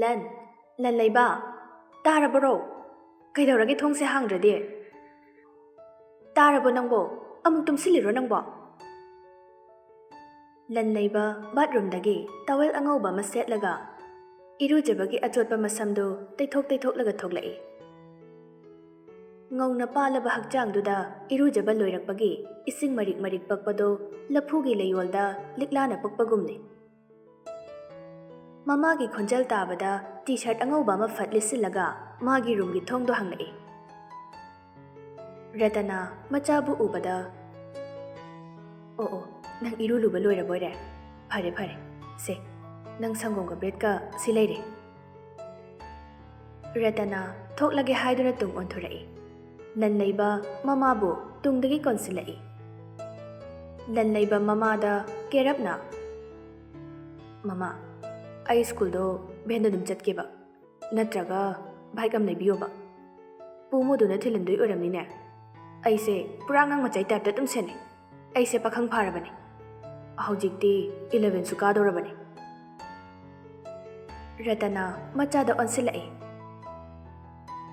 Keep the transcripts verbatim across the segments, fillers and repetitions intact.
ꯂꯟ, ꯂꯟꯂꯩꯕ, ꯇꯥꯔꯕꯔꯣ? ꯀꯩꯗꯧꯔꯒꯦ ꯊꯣꯡꯁꯦ ꯍꯥꯡꯗ꯭ꯔꯗꯤ? ꯇꯥꯔꯕꯣ ꯅꯪꯕꯣ? ꯑꯃꯨꯛ ꯇꯨꯝꯁꯤꯜꯂꯤꯔꯣ ꯅꯪꯕꯣ? ꯂꯟꯂꯩꯕ ꯕꯥꯠꯔꯨꯝꯗꯒꯤ ꯇꯋꯦꯜ ꯑꯉꯧꯕ ꯑꯃ ꯁꯦꯠꯂꯒ ꯏꯔꯨꯖꯕꯒꯤ ꯑꯆꯣꯠꯄ ꯃꯁꯝꯗꯨ ꯇꯩꯊꯣꯛ ꯇꯩꯊꯣꯛꯂꯒ ꯊꯣꯛꯂꯛꯏ꯫ ꯉꯧꯅ ꯄꯥꯜꯂꯕ ꯍꯛꯆꯥꯡꯗꯨꯗ ꯏꯔꯨꯖꯕ ꯂꯣꯏꯔꯛꯄꯒꯤ ꯏꯁꯤꯡ ꯃꯔꯤꯛ ꯃꯔꯤꯛ ꯄꯛꯄꯗꯨ ꯂꯐꯨꯒꯤ ꯂꯩꯌꯣꯜꯗ ꯂꯤꯛꯂꯥꯅ ꯄꯛꯄꯒꯨꯝꯅꯤ꯫ ꯃꯃꯥꯒꯤ ꯈꯣꯟꯖꯦꯜ ꯇꯥꯕꯗ ꯇꯤ ꯁꯔꯠ ꯑꯉꯧꯕ ꯑꯃ ꯐꯠ ꯂꯤꯠꯁꯤꯜꯂꯒ ꯃꯥꯒꯤ ꯔꯨꯝꯒꯤ ꯊꯣꯡꯗꯣ ꯍꯥꯡꯂꯛꯏ꯫ ꯔꯇꯅꯥ ꯃꯆꯥꯕꯨ ꯎꯕꯗ, "ꯑꯣ ꯑꯣ, ꯅꯪ ꯏꯔꯨ ꯂꯨꯕ ꯂꯣꯏꯔꯕꯣꯏꯔꯦ? ꯐꯔꯦ ꯐꯔꯦ, ꯁꯦ, ꯅꯪ ꯁꯪꯒꯣꯝꯒ ꯕ꯭ꯔꯦꯗꯀ ꯁꯤ ꯂꯩꯔꯦ꯫" ꯔꯇꯅꯥ ꯊꯣꯛꯂꯒꯦ ꯍꯥꯏꯗꯨꯅ ꯇꯨꯡ ꯑꯣꯟꯊꯣꯔꯛꯏ꯫ ꯂꯟꯂꯩꯕ ꯃꯃꯥꯕꯨ ꯇꯨꯡꯗꯒꯤ ꯀꯣꯟꯁꯤꯜꯂꯛꯏ꯫ ꯂꯟꯂꯩꯕ ꯃꯃꯥꯗ ꯀꯦꯔꯞꯅ, "ꯃꯃꯥ, ꯑꯩ ꯁ꯭ꯀꯨꯜꯗꯣ ꯚꯦꯟꯗ ꯑꯗꯨꯝ ꯆꯠꯀꯦꯕ, ꯅꯠꯇ꯭ꯔꯒ ꯕꯥꯏꯛ ꯑꯃ ꯂꯩꯕꯤꯌꯣꯕ꯫ ꯄꯨ ꯃꯣꯗꯨꯅ ꯊꯤꯜꯍꯟꯗꯣꯏ ꯑꯣꯏꯔꯝꯅꯤꯅꯦ꯫ ꯑꯩꯁꯦ ꯄꯨꯔꯥ ꯑꯉꯥꯡ ꯃꯆꯥꯏ ꯇꯥꯏꯞꯇ ꯑꯗꯨꯝ ꯁꯦꯟꯅꯩ꯫ ꯑꯩꯁꯦ ꯄꯥꯈꯪ ꯐꯥꯔꯕꯅꯤ꯫ ꯍꯧꯖꯤꯛꯇꯤ ꯏꯂꯚꯦꯟꯁꯨ ꯀꯥꯗꯧꯔꯕꯅꯤ꯫" ꯔꯇꯅꯥ ꯃꯆꯥꯗ ꯑꯣꯟꯁꯤꯜꯂꯛꯏ꯫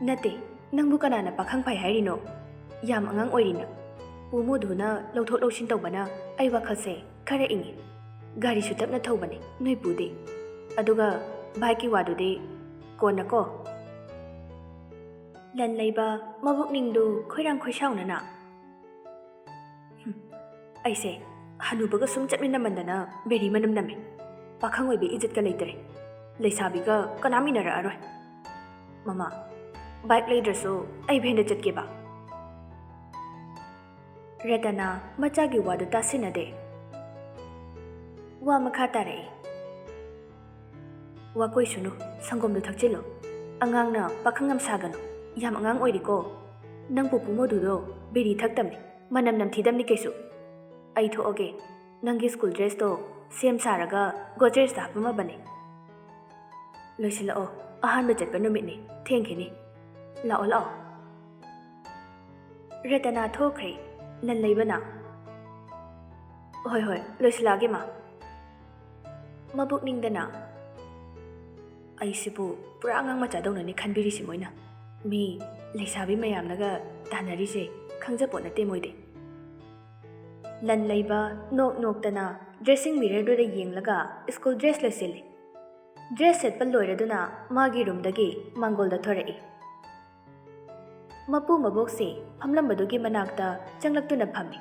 "ꯅꯠꯇꯦ, ꯅꯪꯕꯨ ꯀꯅꯥꯅ ꯄꯥꯈꯪ ꯐꯩ ꯍꯥꯏꯔꯤꯅꯣ? ꯌꯥꯝ ꯑꯉꯥꯡ ꯑꯣꯏꯔꯤꯅ꯫ ꯄꯨ ꯃꯣꯗꯨꯅ ꯂꯧꯊꯣꯛ ꯂꯧꯁꯤꯟ ꯇꯧꯕꯅ ꯑꯩ ꯋꯥꯈꯜꯁꯦ ꯈꯔ ꯏꯪꯉꯤ꯫ ꯒꯥꯔꯤꯁꯨ ꯇꯞꯅ ꯊꯧꯕꯅꯤ ꯅꯣꯏ ꯄꯨꯗꯤ꯫ ꯑꯗꯨꯒ ꯕꯥꯏꯛꯀꯤ ꯋꯥꯗꯨꯗꯤ ꯀꯣꯟꯅꯀꯣ꯫" ꯂꯟꯂꯩꯕ ꯃꯕꯨꯛꯅꯤꯡꯗꯨ ꯈꯣꯏꯔꯥꯡ ꯈꯣꯏꯁꯥꯎꯅꯅ, "ꯍꯨꯝ, ꯑꯩꯁꯦ ꯍꯅꯨꯕꯒ ꯁꯨꯝ ꯆꯠꯃꯤꯟꯅꯃꯟꯗꯅ ꯕꯦꯔꯤ ꯃꯅꯝ ꯅꯝꯃꯦ꯫ ꯄꯥꯈꯪ ꯑꯣꯏꯕꯤ ꯏꯖꯠꯀ ꯂꯩꯇ꯭ꯔꯦ꯫ ꯂꯩꯁꯥꯕꯤꯒ ꯀꯅꯥꯝ ꯏꯟꯅꯔꯛꯑꯔꯣꯏ꯫ ꯃꯃꯥ, ꯕꯥꯏꯛ ꯂꯩꯗ꯭ꯔꯁꯨ ꯑꯩ ꯚꯦꯟꯗ ꯆꯠꯀꯦꯕ꯫" ꯔꯇꯅꯥ ꯃꯆꯥꯒꯤ ꯋꯥꯗꯨ ꯇꯥꯁꯤꯟꯅꯗꯦ꯫ ꯋꯥ ꯃꯈꯥ ꯇꯥꯔꯛꯏ꯫ "ꯋꯥꯀꯣꯏꯁꯨꯅꯨ, ꯁꯪꯒꯣꯝꯗꯨ ꯊꯛꯆꯤꯜꯂꯨ꯫ ꯑꯉꯥꯡꯅ ꯄꯥꯈꯪ ꯌꯥꯝ ꯁꯥꯒꯅꯨ꯫ ꯌꯥꯝ ꯑꯉꯥꯡ ꯑꯣꯏꯔꯤꯀꯣ꯫ ꯅꯪ ꯄꯨꯄꯨ ꯃꯣꯗꯨꯗꯣ ꯕꯤꯔꯤ ꯊꯛꯇꯝꯅꯤ, ꯃꯅꯝ ꯅꯝꯊꯤꯗꯝꯅꯤ ꯀꯩꯁꯨ꯫ ꯑꯩ ꯊꯣꯛꯑꯒꯦ, ꯅꯪꯒꯤ ꯁ꯭ꯀꯨꯜ ꯗ꯭ꯔꯦꯁꯇꯣ ꯁꯦꯝ ꯁꯥꯔꯒ ꯒꯣꯗ꯭ꯔꯦꯖꯇ ꯍꯥꯞꯄꯝꯃꯕꯅꯤ꯫ ꯂꯣꯏꯁꯤꯜꯂꯛꯑꯣ, ꯑꯍꯥꯟꯕ ꯆꯠꯄ ꯅꯨꯃꯤꯠꯅꯤ, ꯊꯦꯡꯈꯤꯅꯤ꯫ ꯂꯥꯛꯑꯣ, ꯂꯥꯛꯑꯣ꯫" ꯔꯇꯅꯥ ꯊꯣꯛꯈ꯭ꯔꯦ꯫ ꯂꯟꯂꯩꯕꯅ, "ꯍꯣꯏ, ꯍꯣꯏ, ꯂꯣꯏꯁꯤꯜꯂꯛꯑꯒꯦ, ꯃꯥ꯫" ꯃꯕꯨꯛꯅꯤꯡꯗꯅ, ꯑꯩꯁꯤꯕꯨ ꯄꯨꯔꯥ ꯑꯉꯥꯡ ꯃꯆꯥꯗꯧꯅꯅꯦ ꯈꯟꯕꯤꯔꯤꯁꯤ ꯃꯣꯏꯅ꯫ ꯃꯤ ꯂꯩꯁꯥꯕꯤ ꯃꯌꯥꯝꯅꯒ ꯇꯥꯟꯅꯔꯤꯁꯦ ꯈꯪꯖꯄꯣꯠ ꯅꯠꯇꯦ ꯃꯣꯏꯗꯤ꯫ ꯂꯟ ꯂꯩꯕ ꯅꯣꯛ ꯅꯣꯛꯇꯅ dressing mirrorꯗꯨꯗ ꯌꯦꯡꯂꯒ school dress ꯂꯩꯁꯤꯜꯂꯤ꯫ Dress ꯁꯦꯠꯄ ꯂꯣꯏꯔꯗꯨꯅ ꯃꯥꯒꯤ roomꯗꯒꯤ ꯃꯥꯡꯒꯣꯜꯗ ꯊꯣꯔꯛꯏ꯫ ꯃꯄꯨ ꯃꯕꯣꯛꯁꯤ ꯐꯝꯂꯝꯕꯗꯨꯒꯤ ꯃꯅꯥꯛꯇ ꯆꯪꯂꯛꯇꯨꯅ ꯐꯝꯃꯤ꯫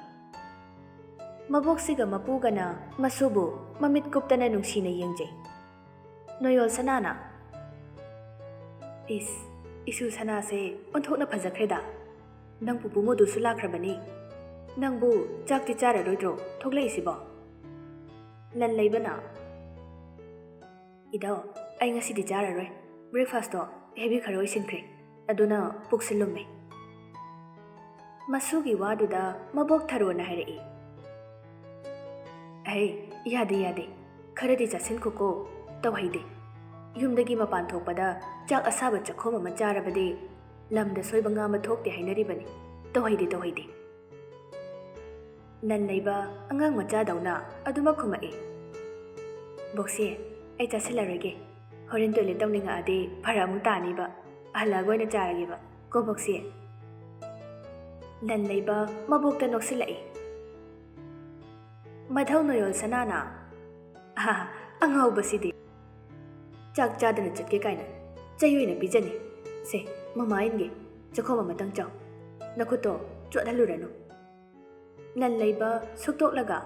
ꯃꯕꯣꯛꯁꯤꯒ ꯃꯄꯨꯒꯅ ꯃꯁꯨꯕꯨ ꯃꯃꯤꯠ ꯀꯨꯞꯇꯅ ꯅꯨꯡꯁꯤꯅ ꯌꯦꯡꯖꯩ꯫ ꯅꯣꯌꯣꯜ ꯁꯅꯥꯅ, "ꯏꯁ, ꯏꯁꯨ ꯁꯅꯥꯁꯦ ꯑꯣꯟꯊꯣꯛꯅ ꯐꯖꯈ꯭ꯔꯦꯗ꯫ ꯅꯪ ꯄꯨꯄꯨ ꯃꯣꯗꯨꯁꯨ ꯂꯥꯛꯈ꯭ꯔꯕꯅꯤ꯫ ꯅꯪꯕꯨ ꯆꯥꯛꯇꯤ ꯆꯥꯔꯔꯣꯏꯗ꯭ꯔꯣ ꯊꯣꯛꯂꯛꯏꯁꯤꯕꯣ?" ꯂꯟ ꯂꯩꯕꯅ, "ꯏꯗꯣ, ꯑꯩ ꯉꯁꯤꯗꯤ ꯆꯥꯔꯔꯣꯏ꯫ Breakfastꯇꯣ heavy ꯈꯔ ꯑꯣꯏꯁꯤꯟꯈ꯭ꯔꯦ꯫ ꯑꯗꯨꯅ ꯄꯨꯛꯁꯤ ꯂꯨꯝꯃꯦ꯫" ꯃꯁꯨꯒꯤ ꯋꯥꯗꯨꯗ ꯃꯕꯣꯛ ꯊꯔꯣꯅ ꯍꯥꯏꯔꯛꯏ, "ꯑꯍꯩ, ꯌꯥꯗꯦ, ꯌꯥꯗꯦ꯫ ꯈꯔꯗꯤ ꯆꯥꯁꯤꯟꯈꯣꯀꯣ, ꯇꯧꯍꯩꯗꯦ꯫ ꯌꯨꯝꯗꯒꯤ ꯃꯄꯥꯟ ꯊꯣꯛꯄꯗ ꯆꯥꯛ ꯑꯁꯥꯕ ꯆꯥꯛꯈꯣꯝ ꯑꯃ ꯆꯥꯔꯕꯗꯤ ꯂꯝꯗ ꯁꯣꯏꯕ ꯉꯥ ꯑꯃ ꯊꯣꯛꯇꯦ ꯍꯥꯏꯅꯔꯤꯕꯅꯤ꯫ ꯇꯧꯍꯩꯗꯦ, ꯇꯧꯍꯩꯗꯦ꯫" ꯂꯟ ꯂꯩꯕ ꯑꯉꯥꯡ ꯃꯆꯥꯗꯧꯅ ꯑꯗꯨꯃꯛ ꯈꯨꯝꯃꯛꯏ꯫ "ꯕꯣꯛꯁꯤ, ꯑꯩ ꯆꯥꯁꯤꯜꯂꯔꯣꯏꯒꯦ꯫ ꯍꯣꯔꯦꯟ toilet ꯇꯧꯅꯤꯡꯉꯛꯑꯗꯤ ꯐꯔꯛ ꯑꯃꯨꯛ ꯇꯥꯅꯤꯕ꯫ ꯍꯜꯂꯛꯑꯒ ꯑꯣꯏꯅ ꯆꯥꯔꯒꯦꯕ ꯀꯣ ꯕꯣꯛꯁꯤ꯫" ꯂꯟ ꯂꯩꯕ ꯃꯕꯣꯛꯇ ꯅꯣꯛꯁꯤꯜꯂꯛꯏ꯫ ꯃꯙꯧ ꯅꯣꯌꯣꯜ ꯁꯅꯥꯅ, "ꯑꯍꯥ, ꯑꯉꯥꯎꯕꯁꯤꯗꯤ꯫ ꯆꯥꯛ ꯆꯥꯗꯅ ꯆꯠꯀꯦ ꯀꯥꯏꯅ ꯆꯩ ꯑꯣꯏꯅ ꯄꯤꯖꯅꯤ꯫ ꯁꯦ, ꯃꯃꯥ ꯏꯟꯒꯦ, ꯆꯥꯛꯈꯣꯝ ꯑꯃꯇꯪ ꯆꯥꯎ꯫ ꯅꯈꯨꯠꯇꯣ ꯆꯣꯠꯍꯜꯂꯨꯔꯅꯨ꯫" ꯂꯟ ꯂꯩꯕ ꯁꯨꯛꯇꯣꯛꯂꯒ,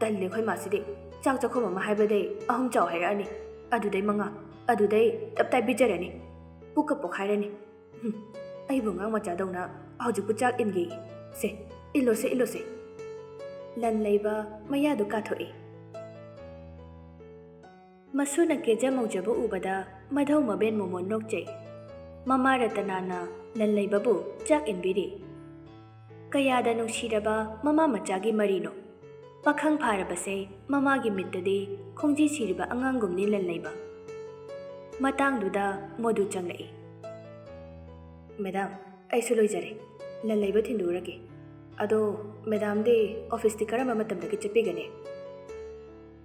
"ꯇꯜꯂꯦ ꯑꯩꯈꯣꯏ ꯃꯥꯁꯤꯗꯤ꯫ ꯆꯥꯛ ꯆꯥꯛꯈꯣꯝ ꯑꯃ ꯍꯥꯏꯕꯗꯩ ꯑꯍꯨꯝ ꯆꯥꯎ ꯍꯥꯏꯔꯛꯑꯅꯤ, ꯑꯗꯨꯗꯩ ꯃꯉꯥ, ꯑꯗꯨꯗꯩ ꯇꯞꯇꯥꯏ ꯄꯤꯖꯔꯅꯤ꯫ ꯄꯨꯛꯀ ꯄꯣꯛꯈꯥꯏꯔꯅꯤ꯫ ꯍꯨꯝ, ꯑꯩꯕꯨ ꯑꯉꯥꯡ ꯃꯆꯥꯗꯧꯅ ꯍꯧꯖꯤꯛꯄꯨ ꯆꯥꯛ ꯏꯟꯒꯦ꯫ ꯁꯦ, ꯏꯜꯂꯣꯁꯦ, ꯏꯜꯂꯣꯁꯦ꯫" ꯂꯟ ꯂꯩꯕ ꯃꯌꯥꯗꯨ ꯀꯥꯊꯣꯛꯏ꯫ ꯃꯁꯨꯅ ꯀꯦꯖ ꯃꯧꯖꯕ ꯎꯕꯗ ꯃꯙꯧ ꯃꯕꯦꯟ ꯃꯣꯃꯣꯟ ꯅꯣꯛꯆꯩ꯫ ꯃꯃꯥ ꯔꯇꯅꯥꯅ ꯂꯟ ꯂꯩꯕꯕꯨ ꯆꯥꯛ ꯏꯟꯕꯤꯔꯤ꯫ ꯀꯌꯥꯗ ꯅꯨꯡꯁꯤꯔꯕ ꯃꯃꯥ ꯃꯆꯥꯒꯤ ꯃꯔꯤꯅꯣ! ꯄꯥꯈꯪ ꯐꯥꯔꯕꯁꯦ ꯃꯃꯥꯒꯤ ꯃꯤꯠꯇꯗꯤ ꯈꯣꯡꯖꯤ ꯁꯤꯔꯤꯕ ꯑꯉꯥꯡꯒꯨꯝꯅꯤ ꯂꯟ ꯂꯩꯕ꯫ ꯃꯇꯥꯡꯗꯨꯗ ꯃꯣꯗꯨ ꯆꯪꯂꯛꯏ꯫ "ꯃꯦꯗꯥꯝ, ꯑꯩꯁꯨ ꯂꯣꯏꯖꯔꯦ꯫ ꯂꯟ ꯂꯩꯕ ꯊꯤꯟꯗꯣꯛꯎꯔꯒꯦ꯫ ꯑꯗꯣ ꯃꯦꯗꯥꯝꯗꯤ officeꯇꯤ ꯀꯔꯝꯕ ꯃꯇꯝꯗꯒꯤ ꯆꯠꯄꯤꯒꯅꯤ?"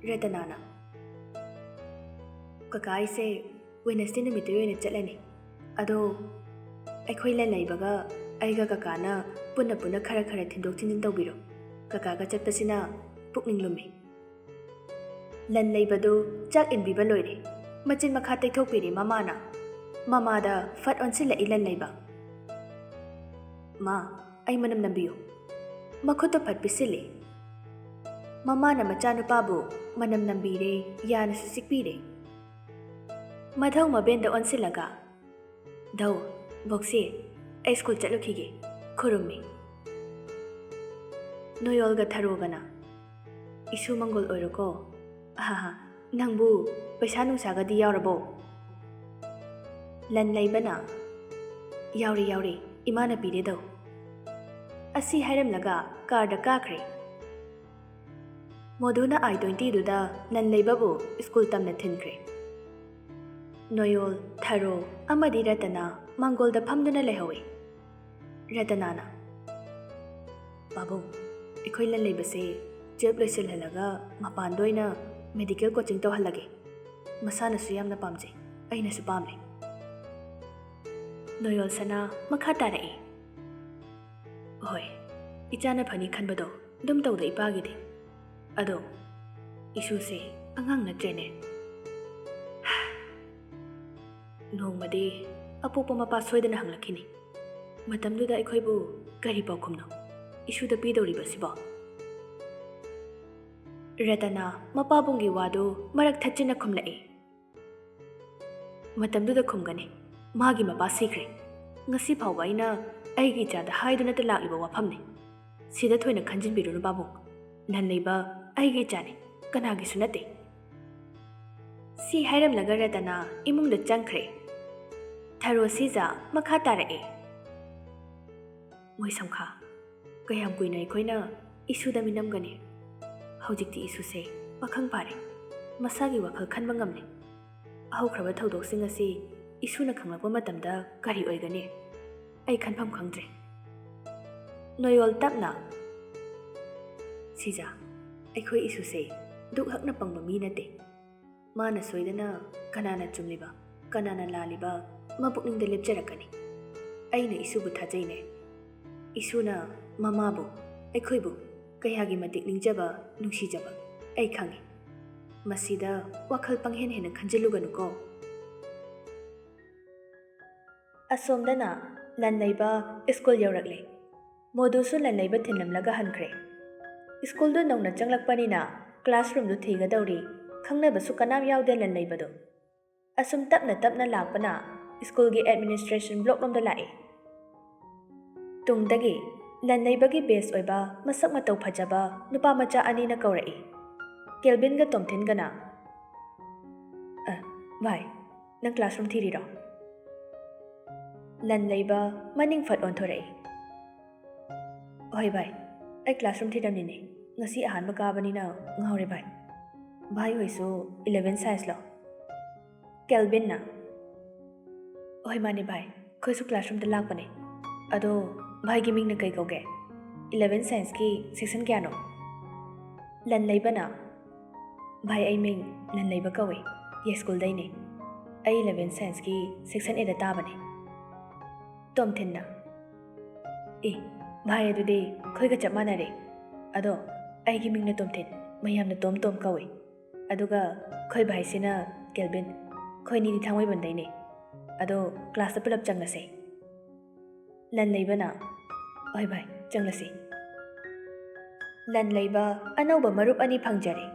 ꯔꯇꯅꯥꯅ, ꯀꯀꯥ, ꯑꯩꯁꯦ ꯋꯦꯅꯁꯗꯦ ꯅꯨꯃꯤꯠꯇ ꯑꯣꯏꯅ ꯆꯠꯂꯅꯤ꯫ ꯑꯗꯣ ꯑꯩꯈꯣꯏ ꯂꯟ ꯂꯩꯕꯒ ꯑꯩꯒ ꯀꯀꯥꯅ ꯄꯨꯟꯅ ꯄꯨꯟꯅ ꯈꯔ ꯈꯔ ꯊꯤꯟꯗꯣꯛ ꯊꯤꯟꯖꯤꯟ ꯇꯧꯕꯤꯔꯣ꯫ ꯀꯀꯥꯒ ꯆꯠꯄꯁꯤꯅ ꯄꯨꯛꯅꯤꯡ ꯂꯨꯝꯃꯤ꯫ ꯂꯟ ꯂꯩꯕꯗꯨ ꯆꯥꯛ ꯏꯟꯕꯤꯕ ꯂꯣꯏꯔꯦ꯫ ꯃꯆꯤꯟ ꯃꯈꯥ ꯇꯩꯊꯣꯛꯄꯤꯔꯦ ꯃꯃꯥꯅ꯫ ꯃꯃꯥꯗ ꯐꯠ ꯑꯣꯟꯁꯤꯜꯂꯛꯏ ꯂꯟ ꯂꯩꯕ꯫ "ꯃꯥ, ꯑꯩ ꯃꯅꯝ ꯅꯝꯕꯤꯌꯨ꯫" ꯃꯈꯨꯠꯇꯨ ꯐꯠ ꯄꯤꯁꯤꯜꯂꯤ꯫ ꯃꯃꯥꯅ ꯃꯆꯥꯅꯨꯄꯥꯕꯨ ꯃꯅꯝ ꯅꯝꯕꯤꯔꯦ, ꯌꯥꯅꯁꯨ ꯆꯤꯛꯄꯤꯔꯦ꯫ ꯃꯊꯧ ꯃꯕꯦꯟꯗ ꯑꯣꯟꯁꯤꯜꯂꯒ, "ꯙꯧ, ꯕꯣꯛꯁꯤ, ꯑꯩ ꯁ꯭ꯀꯨꯜ ꯆꯠꯂꯨꯈꯤꯒꯦ꯫" ꯈꯨꯔꯨꯝꯃꯤ꯫ ꯅꯣꯌꯣꯜꯒ ꯊꯔꯣꯒꯅ, "ꯏꯁꯨ ꯃꯪꯒꯣꯜ ꯑꯣꯏꯔꯣꯀꯣ꯫ ꯑꯍꯥꯍꯥ, ꯅꯪꯕꯨ ꯄꯩꯁꯥ ꯅꯨꯡꯁꯥꯒꯗꯤ ꯌꯥꯎꯔꯕꯣ?" ꯂꯟ ꯂꯩꯕꯅ, "ꯌꯥꯎꯔꯦ, ꯌꯥꯎꯔꯦ, ꯏꯃꯥꯅ ꯄꯤꯔꯦ ꯙꯧ꯫" ꯑꯁꯤ ꯍꯥꯏꯔꯝꯂꯒ ꯀꯥꯔꯗ ꯀꯥꯈ꯭ꯔꯦ꯫ ꯃꯣꯙꯨꯅ ꯑꯥꯏ ꯇ꯭ꯋꯦꯟꯇꯤꯗꯨꯗ ꯂꯟ ꯂꯩꯕꯕꯨ ꯁ꯭ꯀꯨꯜ ꯇꯝꯅ ꯊꯤꯟꯈ꯭ꯔꯦ꯫ ꯅꯣꯌꯣꯜ, ꯊꯔꯣ ꯑꯃꯗꯤ ꯔꯇꯅꯥ ꯃꯪꯒꯣꯜꯗ ꯐꯝꯗꯨꯅ ꯂꯩꯍꯧꯏ꯫ ꯔꯇꯅꯥꯅ, "ꯄꯥꯕꯨꯡ, ꯑꯩꯈꯣꯏ ꯂꯟ ꯂꯩꯕꯁꯦ ꯇꯨꯌꯦꯜꯞ ꯂꯣꯏꯁꯤꯜꯍꯜꯂꯒ ꯃꯄꯥꯟꯗ ꯑꯣꯏꯅ ꯃꯦꯗꯤꯀꯦꯜ ꯀꯣꯆꯤꯡ ꯇꯧꯍꯜꯂꯒꯦ꯫ ꯃꯁꯥꯅꯁꯨ ꯌꯥꯝꯅ ꯄꯥꯝꯖꯩ, ꯑꯩꯅꯁꯨ ꯄꯥꯝꯃꯦ꯫" ꯅꯣꯌꯣꯜ ꯁꯅꯥ ꯃꯈꯥ ꯇꯥꯔꯛꯏ꯫ "ꯍꯣꯏ, ꯏꯆꯥꯅ ꯐꯅꯤ ꯈꯟꯕꯗꯣ ꯑꯗꯨꯝ ꯇꯧꯗ ꯏꯄꯥꯒꯤꯗꯤ꯫ ꯑꯗꯣ ꯏꯁꯨꯁꯦ ꯑꯉꯥꯡ ꯅꯠꯇ꯭ꯔꯦꯅꯦ꯫" ꯅꯣꯡꯃꯗꯤ ꯑꯄꯣꯛꯄ ꯃꯄꯥ ꯁꯣꯏꯗꯅ ꯍꯪꯂꯛꯈꯤꯅꯤ꯫ ꯃꯇꯝꯗꯨꯗ ꯑꯩꯈꯣꯏꯕꯨ ꯀꯔꯤ ꯄꯥꯎꯈꯨꯝꯅꯣ ꯏꯁꯨꯗ ꯄꯤꯗꯧꯔꯤꯕꯁꯤꯕꯣ? ꯔꯇꯅꯥ ꯃꯄꯥꯕꯨꯡꯒꯤ ꯋꯥꯗꯨ ꯃꯔꯛ ꯊꯠꯆꯤꯟꯅ ꯈꯨꯝꯂꯛꯏ꯫ "ꯃꯇꯝꯗꯨꯗ ꯈꯨꯝꯒꯅꯤ꯫ ꯃꯥꯒꯤ ꯃꯄꯥ ꯁꯤꯈ꯭ꯔꯦ꯫ ꯉꯁꯤ ꯐꯥꯎꯕ ꯑꯩꯅ ꯑꯩꯒꯤ ꯏꯆꯥꯗ ꯍꯥꯏꯗꯨꯅꯇ ꯂꯥꯛꯂꯤꯕ ꯋꯥꯐꯝꯅꯤ꯫ ꯁꯤꯗ ꯊꯣꯏꯅ ꯈꯟꯖꯤꯟꯕꯤꯔꯨꯅꯨ ꯄꯥꯕꯨꯡ꯫ ꯂꯟ ꯂꯩꯕ ꯑꯩꯒꯤ ꯏꯆꯥꯅꯤ, ꯀꯅꯥꯒꯤꯁꯨ ꯅꯠꯇꯦ꯫" ꯁꯤ ꯍꯥꯏꯔꯝꯂꯒ ꯔꯇꯅꯥ ꯏꯃꯨꯡꯗ ꯆꯪꯈ꯭ꯔꯦ꯫ ꯊꯔꯣ ꯁꯤꯖ ꯃꯈꯥ ꯇꯥꯔꯛꯑꯦ꯫ ꯃꯣꯏꯁꯝꯈꯥ, ꯀꯌꯥꯝ ꯀꯨꯏꯅ ꯑꯩꯈꯣꯏꯅ ꯏꯁꯨꯗ ꯃꯤꯅꯝꯒꯅꯤ? ꯍꯧꯖꯤꯛꯇꯤ ꯏꯁꯨꯁꯦ ꯄꯥꯈꯪ ꯐꯥꯔꯦ, ꯃꯁꯥꯒꯤ ꯋꯥꯈꯜ ꯈꯟꯕ ꯉꯝꯂꯦ꯫ ꯍꯧꯈ꯭ꯔꯕ ꯊꯧꯗꯣꯛꯁꯤꯡ ꯑꯁꯤ ꯏꯁꯨꯅ ꯈꯪꯂꯛꯄ ꯃꯇꯝꯗ ꯀꯔꯤ ꯑꯣꯏꯒꯅꯤ? ꯑꯩ ꯈꯟꯐꯝ ꯈꯪꯗ꯭ꯔꯦ꯫ ꯅꯣꯌꯣꯜ ꯇꯞꯅ, "ꯁꯤꯖ, ꯑꯩꯈꯣꯏ ꯏꯁꯨꯁꯦ ꯗꯨꯛ ꯍꯛꯅ ꯄꯪꯕ ꯃꯤ ꯅꯠꯇꯦ꯫ ꯃꯥꯅ ꯁꯣꯏꯗꯅ ꯀꯅꯥꯅ ꯆꯨꯝꯂꯤꯕ, ꯀꯅꯥꯅ ꯂꯥꯜꯂꯤꯕ ꯃꯄꯨꯛꯅꯤꯡꯗ ꯂꯦꯞꯆꯔꯛꯀꯅꯤ꯫ ꯑꯩꯅ ꯏꯁꯨꯕꯨ ꯊꯥꯖꯩꯅꯦ꯫ ꯏꯁꯨꯅ ꯃꯃꯥꯕꯨ, ꯑꯩꯈꯣꯏꯕꯨ ꯀꯌꯥꯒꯤ ꯃꯇꯤꯛ ꯅꯤꯡꯖꯕ, ꯅꯨꯡꯁꯤꯖꯕ ꯑꯩ ꯈꯪꯏ꯫ ꯃꯁꯤꯗ ꯋꯥꯈꯜ ꯄꯪꯍꯦꯟ ꯍꯦꯟꯅ ꯈꯟꯖꯤꯜꯂꯨꯒꯅꯨꯀꯣ꯫ ꯑꯁꯣꯝꯗꯅ ꯂꯟꯂꯩꯕ ꯁ꯭ꯀꯨꯜ ꯌꯧꯔꯛꯂꯦ꯫ ꯃꯣꯗꯨꯁꯨ ꯂꯟꯂꯩꯕ ꯊꯤꯟꯂꯝꯂꯒ ꯍꯟꯈ꯭ꯔꯦ꯫ ꯁ꯭ꯀꯨꯜꯗꯨ ꯅꯧꯅ ꯆꯪꯂꯛꯄꯅꯤꯅ classroomꯗꯨ ꯊꯤꯒꯗꯧꯔꯤ, ꯈꯪꯅꯕꯁꯨ ꯀꯅꯥꯝ ꯌꯥꯎꯗꯦ ꯂꯟꯂꯩꯕꯗꯣ꯫ ꯑꯁꯨꯝ ꯇꯞꯅ ꯇꯞꯅ ꯂꯥꯛꯄꯅ ꯁ꯭ꯀꯨꯜꯒꯤ administration blockꯂꯣꯝꯗ ꯂꯥꯛꯏ꯫ ꯇꯨꯡꯗꯒꯤ ꯂꯟꯂꯩꯕꯒꯤ batch ꯑꯣꯏꯕ ꯃꯁꯛ ꯃꯇꯧ ꯐꯖꯕ ꯅꯨꯄꯥ ꯃꯆꯥ ꯑꯅꯤꯅ ꯀꯧꯔꯛꯏ꯫ ꯀꯦꯜꯕꯤꯟꯒ ꯇꯣꯝꯊꯤꯟꯒꯅ, "ꯑ, ꯚꯥꯏ, ꯅꯪ classroom ꯊꯤꯔꯤꯔꯣ?" ꯂꯟꯂꯩꯕ ꯃꯅꯤꯡ ꯐꯠ ꯑꯣꯟꯊꯣꯔꯛꯏ꯫ "ꯍꯣꯏ ꯚꯥꯏ, ꯑꯩ classroom ꯊꯤꯔꯝꯃꯤꯅꯦ꯫ ꯉꯁꯤ ꯑꯍꯥꯟꯕ ꯀꯥꯕꯅꯤꯅ ꯉꯥꯎꯔꯦ ꯚꯥꯏ꯫ ꯚꯥꯏ ꯍꯣꯏꯁꯨ eleven scienceꯂꯣ?" ꯀꯦꯜꯕꯤꯟꯅ, "ꯍꯣꯏ ꯃꯥꯅꯦ ꯚꯥꯏ, ꯑꯩꯈꯣꯏꯁꯨ classroomꯗ ꯂꯥꯛꯄꯅꯦ꯫ ꯑꯗꯣ ꯚꯥꯏꯒꯤ ꯃꯤꯡꯅ ꯀꯩ ꯀꯧꯒꯦ? Eleven scienceꯀꯤ section ꯀꯌꯥꯅꯣ?" ꯂꯟꯂꯩꯕꯅ, "ꯚꯥꯏ, ꯑꯩ ꯃꯤꯡ ꯂꯟꯂꯩꯕ ꯀꯧꯏ, ꯌꯥꯏꯁ꯭ꯀꯨꯜꯗꯩꯅꯦ꯫ ꯑꯩ eleven scienceꯀꯤ section Aꯗ ꯇꯥꯕꯅꯦ꯫" ꯇꯣꯝꯊꯤꯟꯅ, "ꯑꯦ, ꯚꯥꯏ, ꯑꯗꯨꯗꯤ ꯑꯩꯈꯣꯏꯒ ꯆꯞ ꯃꯥꯟꯅꯔꯦ꯫ ꯑꯗꯣ ꯑꯩꯒꯤ ꯃꯤꯡꯅ ꯇꯣꯝꯊꯤꯟ, ꯃꯌꯥꯝꯅ ꯇꯣꯝ ꯇꯣꯝ ꯀꯧꯏ꯫ ꯑꯗꯨꯒ ꯑꯩꯈꯣꯏ ꯚꯥꯏꯁꯤꯅ ꯀꯦꯜꯕꯤꯟ, ꯑꯩꯈꯣꯏꯅꯤꯗꯤ ꯊꯥꯡꯃꯩꯕꯟꯗꯩꯅꯦ꯫ ꯑꯗꯣ classꯇ ꯄꯨꯂꯞ ꯆꯪꯂꯁꯦ꯫" ꯂꯟꯂꯩꯕꯅ, "ꯍꯣꯏ ꯚꯥꯏ, ꯆꯪꯂꯁꯤ꯫" ꯂꯟꯂꯩꯕ ꯑꯅꯧꯕ ꯃꯔꯨꯞ ꯑꯅꯤ ꯐꯪꯖꯔꯦ꯫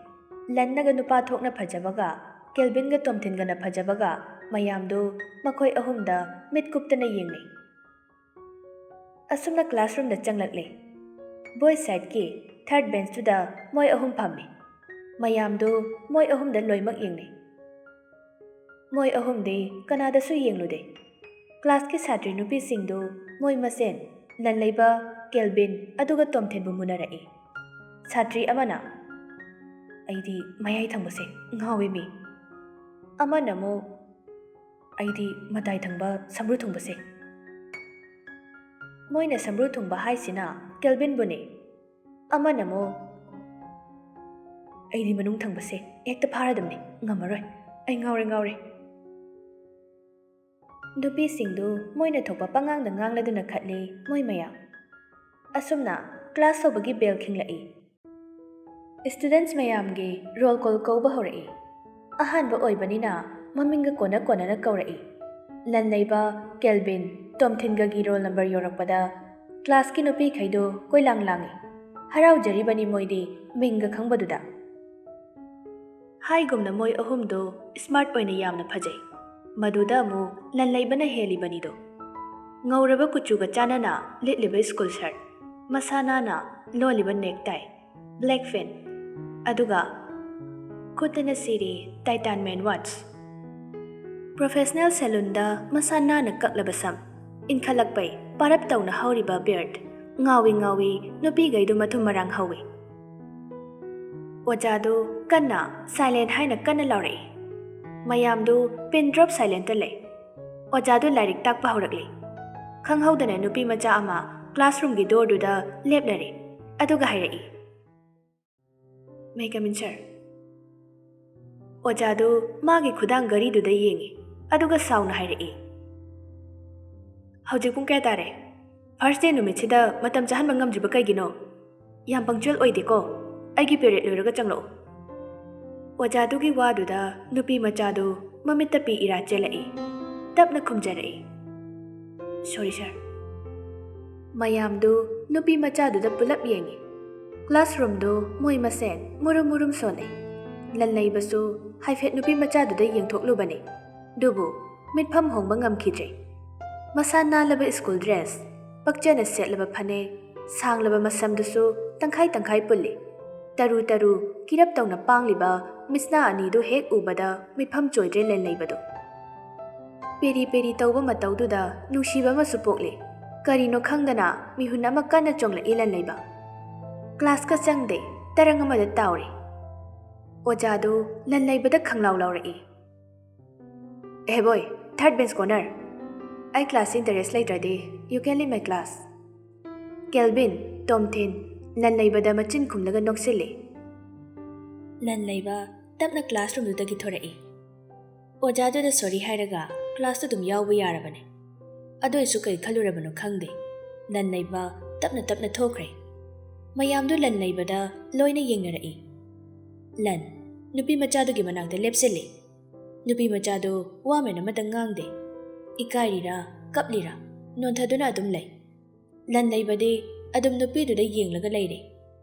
ꯂꯟꯅꯒ ꯅꯨꯄꯥ ꯊꯣꯛꯅ ꯐꯖꯕꯒ, ꯀꯦꯜꯕꯤꯟꯒ ꯇꯣꯝꯊꯤꯟꯒꯅ ꯐꯖꯕꯒ, ꯃꯌꯥꯝꯗꯨ ꯃꯈꯣꯏ ꯑꯍꯨꯝꯗ ꯃꯤꯠ ꯀꯨꯞꯇꯅ ꯌꯦꯡꯂꯤ꯫ ꯑꯁꯨꯝꯅ classroomꯗ ꯆꯪꯂꯛꯂꯦ꯫ Boys sideꯀꯤ third benchꯇꯨꯗ ꯃꯣꯏ ꯑꯍꯨꯝ ꯐꯝꯃꯤ꯫ ꯃꯌꯥꯝꯗꯨ ꯃꯣꯏ ꯑꯍꯨꯝꯗ ꯂꯣꯏꯃꯛ ꯌꯦꯡꯂꯤ꯫ ꯃꯣꯏ ꯑꯍꯨꯝꯗꯤ ꯀꯅꯥꯗꯁꯨ ꯌꯦꯡꯂꯨꯗꯦ꯫ Classꯀꯤ ꯁꯥꯇ꯭ꯔꯤ ꯅꯨꯄꯤꯁꯤꯡꯗꯨ ꯃꯣꯏ ꯃꯁꯦꯟ ꯂꯟꯂꯩꯕ, ꯀꯦꯜꯕꯤꯟ ꯑꯗꯨꯒ ꯇꯣꯝꯊꯤꯟꯕꯨ ꯃꯨꯟꯅꯔꯛꯏ꯫ ꯁꯥꯇ꯭ꯔꯤ ꯑꯃꯅ, "ꯑꯩꯗꯤ ꯃꯌꯥꯏ ꯊꯪꯕꯁꯦ ꯉꯥꯎꯏ ꯃꯤ꯫" ꯑꯃꯅ ꯑꯃꯨꯛ, "ꯑꯩꯗꯤ ꯃꯇꯥꯏ ꯊꯪꯕ ꯁꯝꯕ꯭ꯔꯨ ꯊꯨꯡꯕꯁꯦ꯫" ꯃꯣꯏꯅ ꯁꯝꯕ꯭ꯔꯨ ꯊꯨꯡꯕ ꯍꯥꯏꯁꯤꯅ ꯀꯦꯜꯕꯤꯟꯕꯨꯅꯤ꯫ ꯑꯃꯅ ꯑꯃꯨꯛ, ꯑꯩꯗꯤ ꯃꯅꯨꯡ ꯊꯪꯕꯁꯦ ꯍꯦꯛꯇ ꯐꯥꯔꯗꯕꯅꯤ꯫ ꯉꯝꯃꯔꯣꯏ꯫ ꯑꯩ ꯉꯥꯎꯔꯦ, ꯉꯥꯎꯔꯦ꯫ ꯅꯨꯄꯤꯁꯤꯡꯗꯨ ꯃꯣꯏꯅ ꯊꯣꯛꯄ ꯄꯉꯥꯡꯗ ꯉꯥꯡꯂꯗꯨꯅ ꯈꯠꯂꯤ ꯃꯣꯏ ꯃꯌꯥꯝ꯫ ꯑꯁꯨꯝꯅ ꯀ꯭ꯂꯥꯁ ꯍꯧꯕꯒꯤ ꯕꯦꯜ ꯈꯤꯡꯂꯛꯏ꯫ ꯁ꯭ꯇꯨꯗꯦꯟꯠꯁ ꯃꯌꯥꯝꯒꯤ ꯔꯣꯜ ꯀꯣꯜ ꯀꯧꯕ ꯍꯧꯔꯛꯏ꯫ ꯑꯍꯥꯟꯕ ꯑꯣꯏꯕꯅꯤꯅ ꯃꯃꯤꯡꯒ ꯀꯣꯟꯅ ꯀꯣꯟꯅꯅ ꯀꯧꯔꯛꯏ꯫ ꯂꯟꯅꯩꯕ, ꯀꯦꯜꯕꯤꯟ, ꯇꯣꯝꯊꯤꯟꯒꯒꯤ ꯔꯣꯜ ꯅꯝꯕꯔ ꯌꯧꯔꯛꯄꯗ ꯀ꯭ꯂꯥꯁꯀꯤ ꯅꯨꯄꯤꯈꯩꯗꯨ ꯀꯣꯏꯂꯥꯡ ꯂꯥꯡꯏ꯫ ꯍꯔꯥꯎꯖꯔꯤꯕꯅꯤ ꯃꯣꯏꯗꯤ ꯃꯤꯡꯒ ꯈꯪꯕꯗꯨꯗ꯫ ꯍꯥꯏꯒꯨꯝꯅ ꯃꯣꯏ ꯑꯍꯨꯝꯗꯨ ꯁ꯭ꯃꯥꯔꯠ ꯑꯣꯏꯅ ꯌꯥꯝꯅ ꯐꯖꯩ꯫ ꯃꯗꯨꯗ ꯑꯃꯨꯛ ꯂꯟꯂꯩꯕꯅ ꯍꯦꯜꯂꯤꯕꯅꯤꯗꯣ꯫ ꯉꯧꯔꯕ ꯀꯨꯆꯨꯒ ꯆꯥꯟꯅꯅ ꯂꯤꯠꯂꯤꯕ ꯁ꯭ꯀꯨꯜ ꯁꯔꯠ, ꯃꯁꯥ ꯅꯥꯟꯅ ꯂꯣꯜꯂꯤꯕ ꯅꯦꯛ ꯇꯥꯏ, ꯕ꯭ꯂꯦꯛ ꯐꯦꯟ, ꯑꯗꯨꯒ ꯈꯨꯠꯇꯅ ꯁꯤꯔꯤ ꯇꯥꯏꯇꯥꯟ ꯃꯦꯟ ꯋꯥꯠꯆ꯫ ꯄ꯭ꯔꯣꯐꯦꯁꯅꯦꯜ ꯁꯦꯂꯨꯟꯗ ꯃꯁꯥ ꯅꯥꯟꯅ ꯀꯛꯂꯕ ꯁꯝ, ꯏꯟꯈꯠꯂꯛꯄꯩ ꯄꯥꯔꯞ ꯇꯧꯅ ꯍꯧꯔꯤꯕ ꯕꯤꯌꯔꯗ, ꯉꯥꯎꯏ ꯉꯥꯎꯏ ꯅꯨꯄꯤꯈꯩꯗꯨ ꯃꯊꯨꯝ ꯃꯔꯥꯡ ꯍꯧꯏ꯫ ꯑꯣꯖꯥꯗꯨ ꯀꯟꯅ "ꯁꯥꯏꯂꯦꯟ" ꯍꯥꯏꯅ ꯀꯟꯅ ꯂꯥꯎꯔꯛꯏ꯫ ꯃꯌꯥꯝꯗꯨ ꯄꯤꯟ ꯗ꯭ꯔꯣꯞ ꯁꯥꯏꯂꯦꯟꯇ ꯂꯩ꯫ ꯑꯣꯖꯥꯗꯨ ꯂꯥꯏꯔꯤꯛ ꯇꯥꯛꯄ ꯍꯧꯔꯛꯂꯤ꯫ ꯈꯪꯍꯧꯗꯅ ꯅꯨꯄꯤ ꯃꯆꯥ ꯑꯃ ꯀ꯭ꯂꯥꯁꯔꯨꯝꯒꯤ ꯗꯣꯔꯗꯨꯗ ꯂꯦꯞꯂꯔꯦ꯫ ꯑꯗꯨꯒ ꯍꯥꯏꯔꯛꯏ, "May I come in, sir?" ꯑꯣꯖꯥꯗꯨ ꯃꯥꯒꯤ ꯈꯨꯗꯥꯡ ꯘꯔꯤꯗꯨꯗ ꯌꯦꯡꯉꯤ, ꯑꯗꯨꯒ ꯁꯥꯎꯅ ꯍꯥꯏꯔꯛꯏ, "ꯍꯧꯖꯤꯛ ꯄꯨꯡ ꯀꯌꯥ ꯇꯥꯔꯦ? ꯐꯥꯔꯁ ꯗꯦ ꯅꯨꯃꯤꯠꯁꯤꯗ ꯃꯇꯝ ꯆꯥꯍꯟꯕ ꯉꯝꯗ꯭ꯔꯤꯕ ꯀꯩꯒꯤꯅꯣ? ꯌꯥꯝ ꯄꯪꯆꯨꯋꯦꯜ ꯑꯣꯏꯗꯦꯀꯣ꯫ ꯑꯩꯒꯤ ꯄꯦꯔꯦꯗ ꯂꯣꯏꯔꯒ ꯆꯪꯂꯛꯎ꯫" ꯑꯣꯖꯥꯗꯨꯒꯤ ꯋꯥꯗꯨꯗ ꯅꯨꯄꯤ ꯃꯆꯥꯗꯨ ꯃꯃꯤꯠꯇ ꯄꯤ ꯏꯔꯥ ꯆꯦꯜꯂꯛꯏ꯫ ꯇꯞꯅ ꯈꯨꯝꯖꯔꯛꯏ, "ꯁꯣꯔꯤ, ꯁꯥꯔ꯫" ꯃꯌꯥꯝꯗꯨ ꯅꯨꯄꯤ ꯃꯆꯥꯗꯨꯗ ꯄꯨꯂꯞ ꯌꯦꯡꯉꯤ꯫ ꯀ꯭ꯂꯥꯁꯔꯨꯝꯗꯨ ꯃꯣꯏ ꯃꯁꯦꯟ ꯃꯨꯔꯨꯝ ꯃꯨꯔꯨꯝ ꯁꯣꯟꯅꯩ꯫ ꯂꯟꯂꯩꯕꯁꯨ ꯍꯥꯏꯐꯦꯠ ꯅꯨꯄꯤ ꯃꯆꯥꯗꯨꯗ ꯌꯦꯡꯊꯣꯛꯂꯨꯕꯅꯤ꯫ ꯑꯗꯨꯕꯨ ꯃꯤꯠꯐꯝ ꯍꯣꯡꯕ ꯉꯝꯈꯤꯗ꯭ꯔꯦ꯫ ꯃꯁꯥ ꯅꯥꯜꯂꯕ ꯁ꯭ꯀꯨꯜ ꯗ꯭ꯔꯦꯁ, ꯄꯛꯆꯅ ꯁꯦꯠꯂꯕ ꯐꯅꯦꯛ, ꯁꯥꯡꯂꯕ ꯃꯁꯝꯗꯨꯁꯨ ꯇꯪꯈꯥꯏ ꯇꯪꯈꯥꯏ ꯄꯨꯜꯂꯤ꯫ ꯇꯔꯨ ꯇꯔꯨ ꯀꯤꯔꯞ ꯇꯧꯅ ꯄꯥꯡꯂꯤꯕ ꯃꯤꯠꯁꯅꯥ ꯑꯅꯤꯗꯨ ꯍꯦꯛ ꯎꯕꯗ ꯃꯤꯠꯐꯝ ꯆꯣꯏꯗ꯭ꯔꯦ ꯂꯟꯂꯩꯕꯗꯨ꯫ ꯄꯦꯔꯤ ꯄꯦꯔꯤ ꯇꯧꯕ ꯃꯇꯧꯗꯨꯗ ꯅꯨꯡꯁꯤꯕ ꯑꯃꯁꯨ ꯄꯣꯛꯂꯤ꯫ ꯀꯔꯤꯅꯣ ꯈꯪꯗꯅ ꯃꯤꯍꯨꯟ ꯑꯃ ꯀꯟꯅ ꯆꯣꯡꯂꯛꯏ ꯂꯟꯂꯩꯕ꯫ ꯀ꯭ꯂꯥꯁꯀ ꯆꯪꯗꯦ, ꯇꯔꯪ ꯑꯃꯗ ꯇꯥꯎꯔꯤ꯫ ꯑꯣꯖꯥꯗꯨ ꯂꯟꯂꯩꯕꯗ ꯈꯪꯂꯥꯎ ꯂꯥꯎꯔꯛꯏ, "ꯑꯦ ꯕꯣꯏ, ꯊꯥꯔꯠ ꯕꯦꯟꯁ ꯀꯣꯅꯔ꯫ ꯑꯩ ꯀ꯭ꯂꯥꯁ ꯏꯟꯇꯔꯦꯁ ꯂꯩꯇ꯭ꯔꯗꯤ you can leave my class." Kelvin, ꯇꯣꯝꯊꯤꯟ, ꯂꯟꯂꯩꯕꯗ ꯃꯆꯤꯟ ꯈꯨꯝꯂꯒ ꯅꯣꯛꯁꯤꯜꯂꯤ꯫ ꯂꯟ ꯂꯩꯕ ꯇꯞꯅ ꯀ꯭ꯂꯥꯁꯔꯨꯝꯗꯨꯗꯒꯤ ꯊꯣꯔꯛꯏ꯫ ꯑꯣꯖꯥꯗꯨꯗ ꯁꯣꯔꯤ ꯍꯥꯏꯔꯒ ꯀ꯭ꯂꯥꯁꯇꯨ ꯑꯗꯨꯝ ꯌꯥꯎꯕ ꯌꯥꯔꯕꯅꯦ꯫ ꯑꯗꯨ ꯑꯣꯏꯁꯨ ꯀꯩ ꯈꯜꯂꯨꯔꯕꯅꯣ ꯈꯪꯗꯦ, ꯂꯟ ꯂꯩꯕ ꯇꯞꯅ ꯇꯞꯅ ꯊꯣꯛꯈ꯭ꯔꯦ꯫ ꯃꯌꯥꯝꯗꯨ ꯂꯟ ꯂꯩꯕꯗ ꯂꯣꯏꯅ ꯌꯦꯡꯅꯔꯛꯏ꯫ ꯂꯟ ꯅꯨꯄꯤ ꯃꯆꯥꯗꯨꯒꯤ ꯃꯅꯥꯛꯇ ꯂꯦꯞꯁꯤꯜꯂꯤ꯫ ꯅꯨꯄꯤ ꯃꯆꯥꯗꯨ ꯋꯥꯃꯦꯟ ꯑꯃꯇ ꯉꯥꯡꯗꯦ꯫ ꯏꯀꯥꯏꯔꯤꯔꯥ, ꯀꯞꯂꯤꯔꯥ, ꯅꯣꯟꯊꯗꯨꯅ ꯑꯗꯨꯝ ꯂꯩ꯫ ꯂꯟ ꯂꯩꯕꯗꯤ ꯑꯗꯨꯝ ꯅꯨꯄꯤꯗꯨꯗ ꯌꯦꯡꯂꯒ ꯂꯩꯔꯦ꯫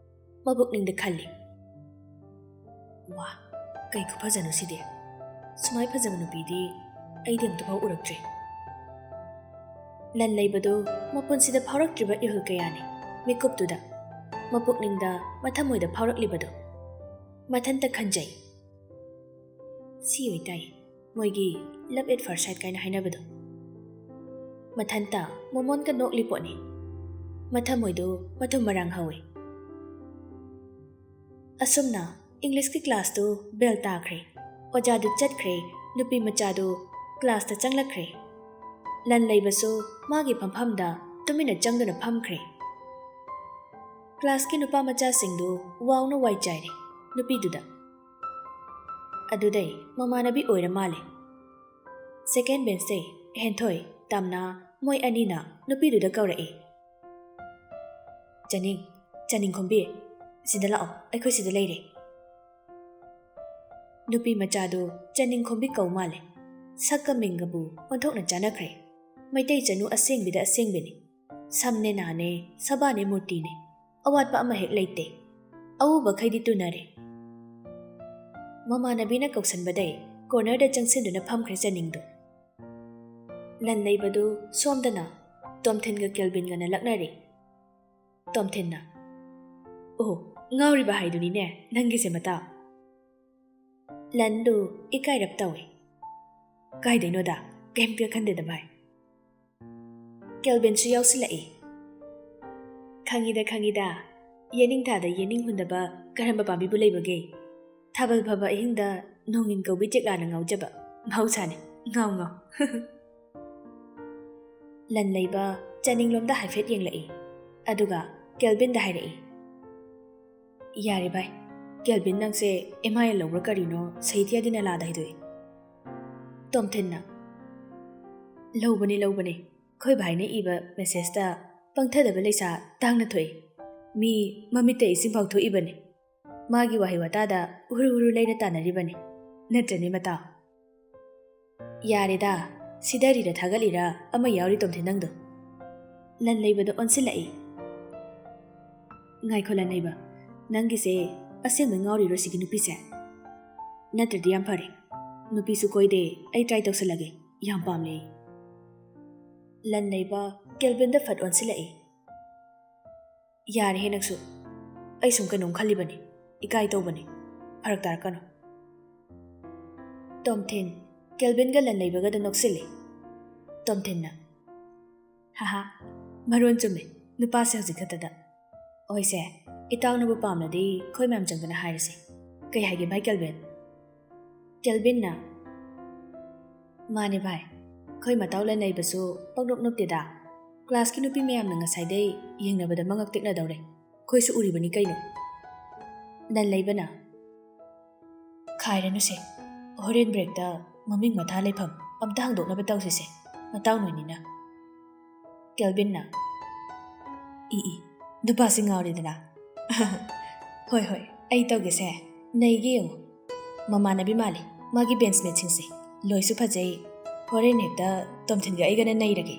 ꯃꯄꯨꯛꯅꯤꯡꯗ ꯈꯜꯂꯤ, "ꯋꯥ, ꯀꯩ ꯈꯨꯐꯖꯅꯣ ꯁꯤꯗꯤ! ꯁꯨꯃꯥꯏ ꯐꯖꯕ ꯅꯨꯄꯤꯗꯤ ꯑꯩꯗꯤ ꯑꯝꯇꯐꯥꯎ ꯎꯔꯛꯇ꯭ꯔꯤ꯫" ꯂꯟ ꯂꯩꯕꯗꯨ ꯃꯄꯨꯟꯁꯤꯗ ꯐꯥꯎꯔꯛꯇ꯭ꯔꯤꯕ ꯏꯍꯨꯜ ꯀꯌꯥꯅꯤ ꯃꯤꯀꯨꯞꯇꯨꯗ, ꯃꯄꯨꯛꯅꯤꯡꯗ ꯃꯊꯃꯣꯏꯗ ꯐꯥꯎꯔꯛꯂꯤꯕꯗꯨ꯫ ꯃꯊꯟꯇ ꯈꯟꯖꯩ, "ꯁꯤ ꯑꯣꯏꯇꯥꯏ ꯃꯣꯏꯒꯤ love at first sight ꯀꯥꯏꯅ ꯍꯥꯏꯅꯕꯗꯣ꯫" ꯃꯊꯟꯇ ꯃꯣꯃꯣꯟꯒ ꯅꯣꯛꯂꯤ ꯄꯣꯠꯅꯤ꯫ ꯃꯊꯃꯣꯏꯗꯨ ꯃꯊꯨꯝ ꯃꯔꯥꯡ ꯍꯧꯏ꯫ ꯑꯁꯨꯝꯅ ꯏꯪꯂꯤꯁꯀꯤ ꯀ꯭ꯂꯥꯁꯇꯨ ꯕꯦꯜ ꯇꯥꯈ꯭ꯔꯦ꯫ ꯑꯣꯖꯥꯗꯨ ꯆꯠꯈ꯭ꯔꯦ꯫ ꯅꯨꯄꯤ ꯃꯆꯥꯗꯨ ꯀ꯭ꯂꯥꯁꯇ ꯆꯪꯂꯛꯈ꯭ꯔꯦ꯫ ꯂꯟ ꯂꯩꯕꯁꯨ ꯃꯥꯒꯤ ꯐꯝꯐꯝꯗ ꯇꯨꯃꯤꯟꯅ ꯆꯪꯗꯨꯅ ꯐꯝꯈ꯭ꯔꯦ꯫ ꯀ꯭ꯂꯥꯁꯀꯤ ꯅꯨꯄꯥ ꯃꯆꯥꯁꯤꯡꯗꯨ ꯋꯥꯎꯅ ꯋꯥꯏ ꯆꯥꯏꯔꯦ ꯅꯨꯄꯤꯗꯨꯗ꯫ ꯑꯗꯨꯗꯩ ꯃꯃꯥꯟꯅꯕꯤ ꯑꯣꯏꯔ ꯃꯥꯜꯂꯦ꯫ ꯁꯦꯀꯦꯟ ꯕꯦꯟꯁꯇꯩ ꯍꯦꯟꯊꯣꯏ, ꯇꯝꯅ ꯃꯣꯏ ꯑꯅꯤꯅ ꯅꯨꯄꯤꯗꯨꯗ ꯀꯧꯔꯛꯏ, "ꯆꯅꯤꯡ, ꯆꯅꯤꯡꯈꯣꯝꯕꯤ, ꯁꯤꯗ ꯂꯥꯛꯑꯣ, ꯑꯩꯈꯣꯏ ꯁꯤꯗ ꯂꯩꯔꯦ꯫" ꯅꯨꯄꯤ ꯃꯆꯥꯗꯨ ꯆꯅꯤꯡꯈꯣꯝꯕꯤ ꯀꯧ ꯃꯥꯜꯂꯦ꯫ ꯁꯛꯀ ꯃꯤꯡꯒꯕꯨ ꯑꯣꯟꯊꯣꯛꯅ ꯆꯥꯟꯅꯈ꯭ꯔꯦ꯫ ꯃꯩꯇꯩ ꯆꯅꯨ ꯑꯁꯦꯡꯕꯤꯗ ꯑꯁꯦꯡꯕꯤꯅꯤ꯫ ꯁꯝꯅꯦ ꯅꯥꯅꯦ, ꯁꯕꯥꯅꯦ ꯃꯨꯔꯇꯤꯅꯦ꯫ ꯑꯋꯥꯠꯄ ꯑꯃ ꯍꯦꯛ ꯂꯩꯇꯦ꯫ ꯑꯎꯕꯈꯩꯗꯤ ꯇꯨꯅꯔꯦ꯫ ꯃꯃꯥꯟꯅꯕꯤꯅ ꯀꯧꯁꯟꯕꯗꯩ ꯀꯣꯔꯅꯔꯗ ꯆꯪꯁꯤꯟꯗꯨꯅ ꯐꯝꯈ꯭ꯔꯦ ꯆꯅꯤꯡꯗꯨ꯫ ꯂꯟ ꯂꯩꯕꯗꯨ ꯁꯣꯝꯗꯅ ꯇꯣꯝꯊꯤꯟꯒ ꯀꯦꯜꯕꯤꯟꯒꯅ ꯂꯛꯅꯔꯤ꯫ ꯇꯣꯝꯊꯤꯟꯅ, "ꯑꯣ, ꯉꯥꯎꯔꯤꯕ ꯍꯥꯏꯗꯨꯅꯤꯅꯦ ꯅꯪꯒꯤꯁꯦ ꯃꯇꯥ!" ꯂꯟꯗꯨ ꯏꯀꯥꯏꯔꯞ ꯇꯧꯏ꯫ "ꯀꯥꯏꯗꯩꯅꯣꯗ, ꯀꯩꯝꯇ ꯈꯟꯗꯦꯗ ꯚꯥꯏ꯫" ꯀꯦꯜꯕꯤꯟꯁꯨ ꯌꯥꯎꯁꯤꯜꯂꯛꯏ꯫ "ꯈꯪꯉꯤꯗ, ꯈꯪꯉꯤꯗ꯫ ꯌꯦꯅꯤꯡꯊꯥꯗ ꯌꯦꯅꯤꯡ ꯍꯨꯟꯗꯕ ꯀꯔꯝꯕ ꯄꯥꯝꯕꯤꯕꯨ ꯂꯩꯕꯒꯦ? ꯊꯥꯕꯜ ꯐꯕ ꯑꯍꯤꯡꯗ ꯅꯣꯡꯏꯟ ꯀꯧꯕꯤ ꯆꯦꯛꯂꯥꯅ ꯉꯥꯎꯖꯕ꯫ ꯃꯍꯧꯁꯥꯅꯤ꯫ ꯉꯥꯎ, ꯉꯥꯎ꯫" ꯂꯟ ꯂꯩꯕ ꯆꯅꯤꯡꯂꯣꯝꯗ ꯍꯥꯏꯐꯦꯠ ꯌꯦꯡꯂꯛꯏ꯫ ꯑꯗꯨꯒ ꯀꯦꯜꯕꯤꯟꯗ ꯍꯥꯏꯔꯛꯏ, "ꯌꯥꯔꯦ ꯚꯥꯏ, "ꯀꯦꯜꯕꯤꯟ, ꯅꯪꯁꯦ ꯑꯦꯝ ꯑꯥꯏ ꯑꯦꯜ ꯂꯧꯕ꯭ꯔꯥ ꯀꯔꯤꯅꯣ ꯁꯍꯤꯇ꯭ꯌꯥꯗꯤ ꯅꯂꯥꯗ ꯍꯩꯗꯣꯛꯏ?" ꯇꯣꯝꯊꯤꯟꯅ, "ꯂꯧꯕꯅꯤ, ꯂꯧꯕꯅꯤ꯫ ꯑꯩꯈꯣꯏ ꯚꯥꯏꯅ ꯏꯕ ꯃꯦꯁꯦꯖꯇ ꯄꯪꯊꯗꯕ ꯂꯩꯁꯥ ꯇꯥꯡꯅ ꯊꯣꯛꯏ꯫ ꯃꯤ ꯃꯃꯤꯠꯇ ꯏꯁꯤꯡ ꯐꯥꯎ ꯊꯣꯛꯏꯕꯅꯤ꯫ ꯃꯥꯒꯤ ꯋꯥꯍꯩ ꯋꯥꯇꯥꯗ ꯎꯔꯨ ꯎꯔꯨ ꯂꯩꯅ ꯇꯥꯟꯅꯔꯤꯕꯅꯤ꯫ ꯅꯠꯇ꯭ꯔꯅꯦ, ꯃꯇꯥꯎ?" "ꯌꯥꯔꯦꯗ, ꯁꯤꯗꯔꯤꯔ ꯊꯥꯒꯠꯂꯤꯔ ꯑꯃ ꯌꯥꯎꯔꯤ, ꯇꯣꯝꯊꯤꯟ, ꯅꯪꯗꯣ꯫" ꯂꯟꯂꯩꯕꯗ ꯑꯣꯟꯁꯤꯜꯂꯛꯏ꯫ "ꯉꯥꯏꯈꯣ ꯂꯟꯂꯩꯕ, ꯅꯪꯒꯤꯁꯦ ꯑꯁꯦꯡꯕꯩ ꯉꯥꯎꯔꯤꯔꯣ ꯁꯤꯒꯤ ꯅꯨꯄꯤꯁꯦ? ꯅꯠꯇ꯭ꯔꯗꯤ ꯌꯥꯝ ꯐꯔꯦ, ꯅꯨꯄꯤꯁꯨ ꯀꯣꯏꯗꯦ, ꯑꯩ ꯇ꯭ꯔꯥꯏ ꯇꯧꯁꯜꯂꯒꯦ, ꯌꯥꯝ ꯄꯥꯝꯂꯦ ꯑꯩ꯫" ꯂꯟꯂꯩꯕ ꯀꯦꯜꯕꯤꯟꯗ ꯐꯠ ꯑꯣꯟꯁꯤꯜꯂꯛꯏ꯫ "ꯌꯥꯔꯦꯍꯦ ꯅꯪꯁꯨ, ꯑꯩ ꯁꯨꯝ ꯀꯩꯅꯣꯝ ꯈꯜꯂꯤꯕꯅꯤ, ꯏꯀꯥꯏ ꯇꯧꯕꯅꯤ, ꯐꯔꯛ ꯇꯥꯔꯛꯀꯅꯨ꯫" ꯇꯣꯝꯊꯤꯟ ꯀꯦꯜꯕꯤꯟꯒ ꯂꯟꯂꯩꯕꯒꯗ ꯅꯣꯛꯁꯤꯜꯂꯤ꯫ ꯇꯣꯝꯊꯤꯟꯅ, "ꯍꯥꯍꯥ, ꯃꯔꯣꯟ ꯆꯨꯝꯃꯦ, ꯅꯨꯄꯥꯁꯦ ꯍꯧꯖꯤꯛ ꯈꯛꯇꯗ꯫ ꯍꯣꯏꯁꯦ, ꯏꯇꯥꯎꯅꯕꯨ ꯄꯥꯝꯂꯗꯤ ꯑꯩꯈꯣꯏ ꯃꯌꯥꯝ ꯆꯪꯗꯅ ꯍꯥꯏꯔꯁꯤ꯫ ꯀꯩ ꯍꯥꯏꯒꯦ ꯚꯥꯏ ꯀꯦꯜꯕꯤꯟ?" ꯀꯦꯜꯕꯤꯟꯅ, "ꯃꯥꯅꯦ ꯚꯥꯏ, ꯑꯩꯈꯣꯏ ꯃꯇꯥꯎ ꯂꯟꯂꯩꯕꯁꯨ ꯄꯪꯅꯣꯞ ꯅꯣꯞꯇꯦꯗ꯫ ꯀ꯭ꯂꯥꯁꯀꯤ ꯅꯨꯄꯤ ꯃꯌꯥꯝꯅ ꯉꯁꯥꯏꯗꯩ ꯌꯦꯡꯅꯕꯗ ꯃꯉꯛ ꯇꯦꯛꯅꯗꯧꯔꯦ꯫ ꯑꯩꯈꯣꯏꯁꯨ ꯎꯔꯤꯕꯅꯤ ꯀꯩꯅꯣ꯫" ꯂꯟꯂꯩꯕꯅ, "ꯈꯥꯏꯔꯅꯨꯁꯦ, ꯍꯣꯔꯦꯟ ꯕ꯭ꯔꯦꯛꯇ ꯃꯃꯤꯡ ꯃꯊꯥ ꯂꯩꯐꯝ ꯑꯝꯇ ꯍꯥꯡꯗꯣꯛꯅꯕ ꯇꯧꯁꯤꯁꯦ, ꯃꯇꯥꯎ ꯅꯣꯏꯅꯤꯅ꯫" ꯀꯦꯜꯕꯤꯟꯅ, "ꯏ ꯏ, ꯅꯨꯄꯥꯁꯤ ꯉꯥꯎꯔꯦꯗꯅ꯫ ꯍꯣꯏ ꯍꯣꯏ, ꯑꯩ ꯇꯧꯒꯦꯁꯦ, ꯅꯩꯒꯦ ꯌꯦꯡꯉꯨ꯫ ꯃꯃꯥꯟꯅꯕꯤ ꯃꯥꯜꯂꯤ ꯃꯥꯒꯤ ꯕꯦꯟꯁꯃꯦꯠꯁꯤꯡꯁꯦ, ꯂꯣꯏꯁꯨ ꯐꯖꯩ꯫ ꯍꯣꯔꯦꯟ ꯍꯦꯛꯇ ꯇꯣꯝꯊꯤꯟꯒ ꯑꯩꯒꯅ ꯅꯩꯔꯒꯦ꯫